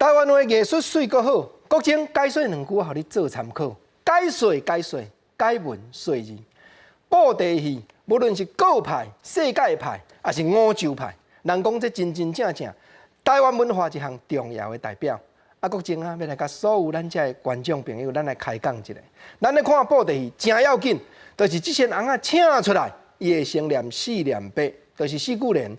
台灣話藝術媠閣好，國政解說兩句，予你做參考。解說解說，解文說字。布袋戲無論是各派、世界派，抑是五洲派，人講這真真正正台灣文化一項重要的代表。啊，國政啊，欲來共所有咱遮的觀眾朋友，咱來開講一下。咱咧看布袋戲誠要緊，就是這仙尪仔請出來，伊會先念四念八，就是四句聯，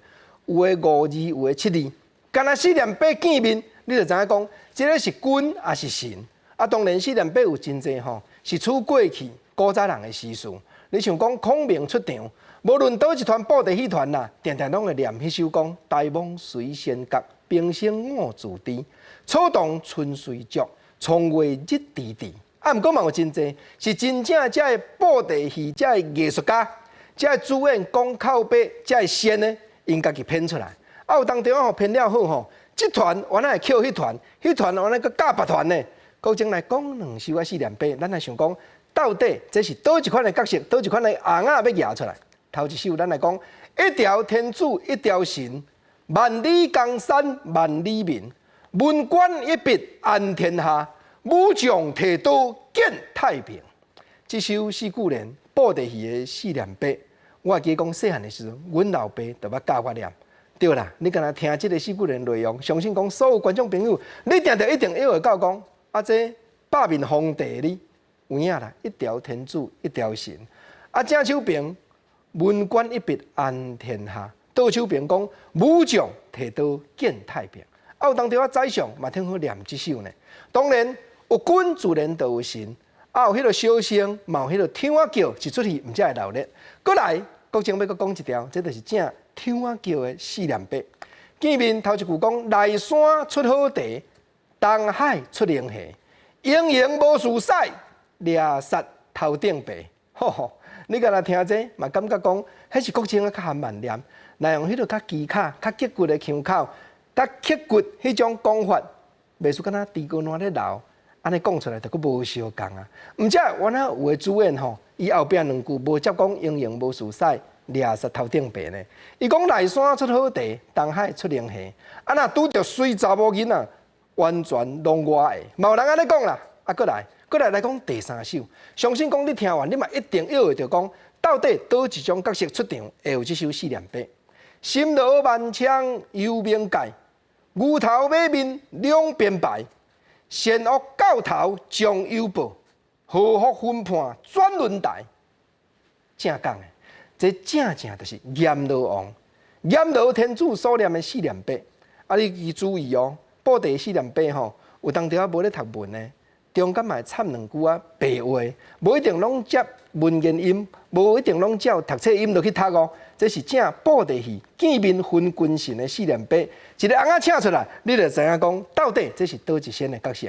有的五字，有的七字。干焦四念八見面，你就知影講，這个是君抑是臣。啊，當然四念八有真濟吼，是取過去古早人的習俗。你像講孔明出場，無論佗一團布袋戲團啦，定定攏會念彼首講：大王隨仙閣，平生我自知。草堂春水足，窗外日棣棣。啊，毋過嘛有真濟是真正遮个布袋戲，遮个藝術家，遮个主演講口白，遮个仙呢，𪜶家己編出來。啊，有當中吼編了好吼，這團原來會抾彼團，彼團原來閣教別團呢。閣前來講兩首仔四念八，咱來想講，到底這是佗一款的角色，佗一款的尪仔欲舉出來？頭一首咱來講，一條天子一條神，萬里江山萬里民，文官一筆安天下，武將提刀見太平。這首四句聯布袋戲的四念八，我會記講細漢的時陣，阮老爸就捌教我念。對啦，你敢若聽這个四句聯內容，相信講所有觀眾朋友，你定定一定會到講，啊，這百面皇帝哩有影啦，一條天子一條神。啊，正手邊文官一筆安天下，倒手邊講武將提刀見太平。啊，有當時啊，宰相嘛挺好念這首呢。當然有君自然就有臣，啊，有彼个小生，嘛有彼个唱仔叫，一齣戲毋才會熱鬧。閣來，國政欲閣講一條，這就是正唱仔叫的四念八。見面頭一句講：內山出好茶，東海出龍蝦，英雄無事使，掠殺頭頂白。吼吼，你敢若聽這，嘛感覺講，彼是國政啊較含慢念，來用彼个較技巧、較刻骨的腔口、較刻骨彼種講法，袂輸敢若豬哥爛咧流，按呢講出來就閣無相仝啊。毋才原來有的主演吼，伊後壁兩句無接講英雄無事使，掠殺頭頂白呢。伊講內山出好茶，東海出龍蝦，啊若拄著媠查某囡仔，完全攏我的。嘛有人按呢講啦，啊，閣來，閣來來講第三首，相信講你聽完，你嘛一定會著講，到底佗一種角色出場會有這首四念八。森羅萬象幽冥界，牛頭馬面兩邊排，善惡到頭終有報，禍福分判轉輪台。正講的，這正正就是閻羅王、閻羅天子所念的四念八。啊，你注意哦，布袋四念八吼，有當時仔無咧讀文的，中間嘛會插兩句仔白話，無一定攏接文言音，無一定攏照讀冊音落去讀哦。這是正布袋戲見面分君臣的四念八，一个尪仔請出來，你就知影講到底這是佗一仙的角色。